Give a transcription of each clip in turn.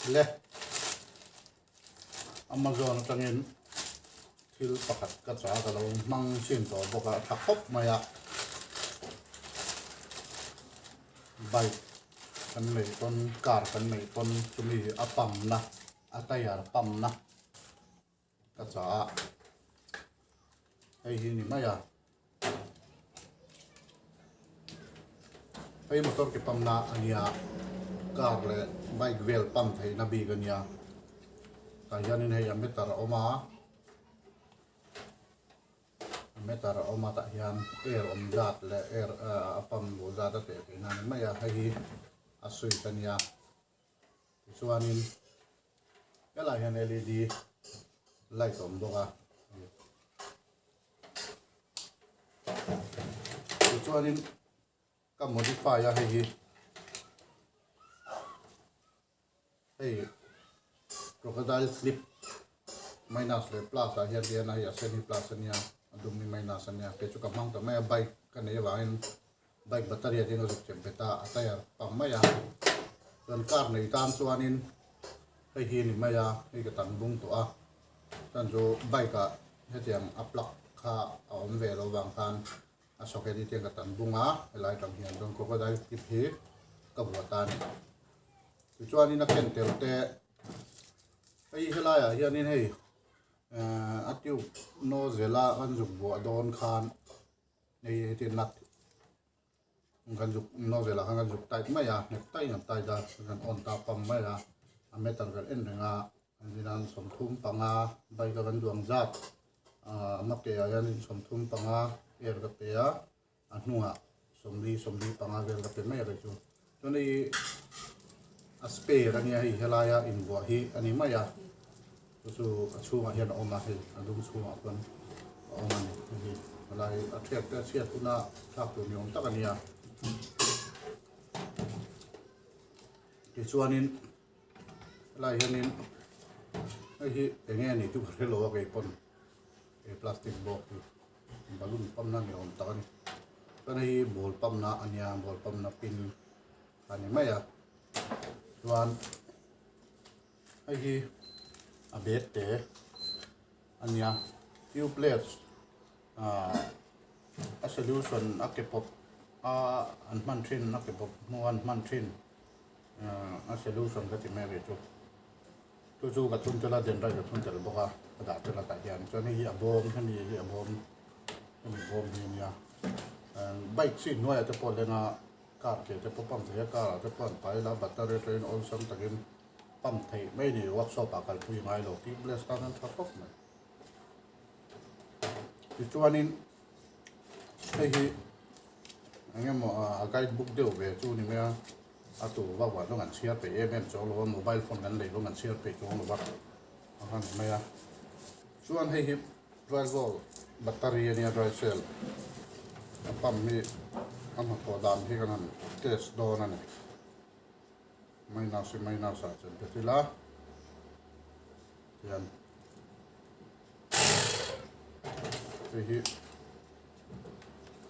Le Amazon atangin thil pakhat ka cha ka lo hmang chin tawh bawk a tha khawp mai a bike kan nei pawn car kan nei pawn chumi a pump na a tyre pump na ka cha a hei hi ni mai a Hei motor ke pump na a nia car leh bike vel pump theihna bik a nia tah hianin hei a meter a awm a a meter a awm a tah hian air awm zat leh air a pump luh zat a teh theihna a ni mai a hei hi a switch a nia tichuanin helaiah hian L E D light a awm bawk a. Tichuanin ka modify a hei hi hei crocodile clip minus leh plus ah hian tihian hei a sen hi plus ania a dum hi minus ania kei chu ka hmang ta mai a bike ka nei avangin bike battery ah hian ka zuk chem bet a a tyre pang mai a chuan car nei tan chuanin hei hi a ni mai a hei ka tan bung tawh a. Chuan chu bike ah hetiang a plug kha a awm ve lo vang khan a socket hi tiang ka tan bung a helai tang hian chuan crocodile clip hi ka vuah ta a ni. Tichuanin a ken tel te hei helai ah hianin hei ehh a tube nozzle a kan zuk vuah dawn khan hei hetiang nut kan zuk nozzle ah khan kan zuk tight mai a nghet taiin an tight a kan on ta pam mai a a meter kan en reng a. Engtinan 35 bike a kan duang zat a make ah hianin 35 air ka pe a, a hnungah 40 45 vel ka pe mai a kei chu. Chuan hei a spare ania hei helaia invuah hi a ni mai a, chu chu a chhungah hian a awm a hei a dum chhungah chuan a awm a ni hei hi helai a thiat te a chhiat huna thlak tur ni awm tak a nia. Tichuanin. Helai hianin hei hi eng nge ni chu ka hre lo a kei pawn he plastic box hi balloon pump na ni awm tak a ni chuan hei hi ball pump na a nia ball pump na pin a ni mai a chuan hei hi a bag te a nia tubeless ah a solution a ke pawp a an hman thin a ke pawp hnu a an hman thin. A solution ka ti mai ve chu chu chu ka thun tel a den rai ka thun tel bawk a ka dah tel a tah hian chuan hei hi a bawm hemi hi a bawm hemi bawm hi ania bike seat hnuaiah te pawh leng a car ke te pawh pump thei a car ah te pawh an pai la battery atangin awlsam takin pump theih mai a ni workshop ah kalpui ngai lo tubeless tan an tha khawp mai tichuanin hei hi eng emaw a guide book deuh ve chu ni mai a a tur vak vak chu kan chhiar peih em em chuang lo a mobile phone kan lei pawn kan chhiar peih chuang lo va a han ni mai a chuan hei hi dry wall battery a nia dry cell a pump hi a hnathawh dan hi kan han test dawn a ni minus hi minus ah chan bet ila tihian hei hi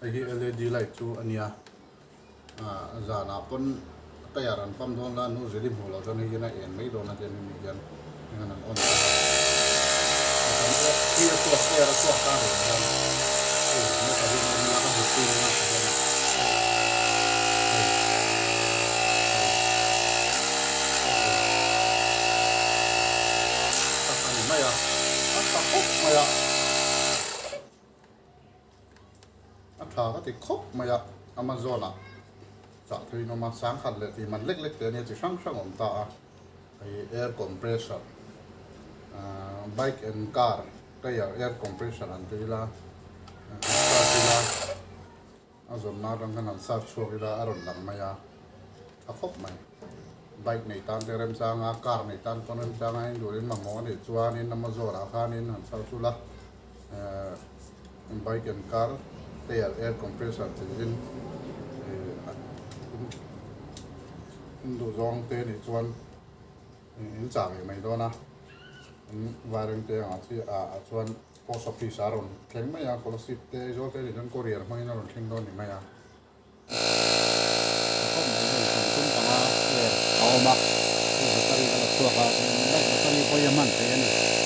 Hei hi led light chu a nia ah zanah pawn tyre an pump dawn la nu zeli hmuh loh chuan hei hian a en mai dawn a tiang hemi hian heng an on ta a khi a chhuak air a chhuak ta reng hian hei meter hi an en a ka hmu thin a tihian hei tak a ni mai a a tha khawp mai a. A tha ka ti khawp mai a, Amazon ah chah thui in awm a, sangkhat leh tih man lek lek te ania chi hrang hrang a awm ta a, hei air compressor ahh bike and car tyre air compressor han ti ila han search ila a zawnna atang khan han search chhuak ila a rawn lang mai a, tha khawp mai. Bike nei tan te remchang a, car nei tan pawn remchang a, indurin mamawh a nih chuanin Amazon ah khanin han search ula. Bike and car tyre air compressor tiin in duh zawng te nih chuan in chah ve mai dawn a in vaireng te angah chi ah chuan post office ah a rawn thleng mai a scholarship te Aizawl te nih chuan courier hmangin a rawn thleng dawn ni mai a. A khawp mai hei 35 air a awm a hei battery ka la. chhuak a, bike battery pawh hi a hman theih a ni.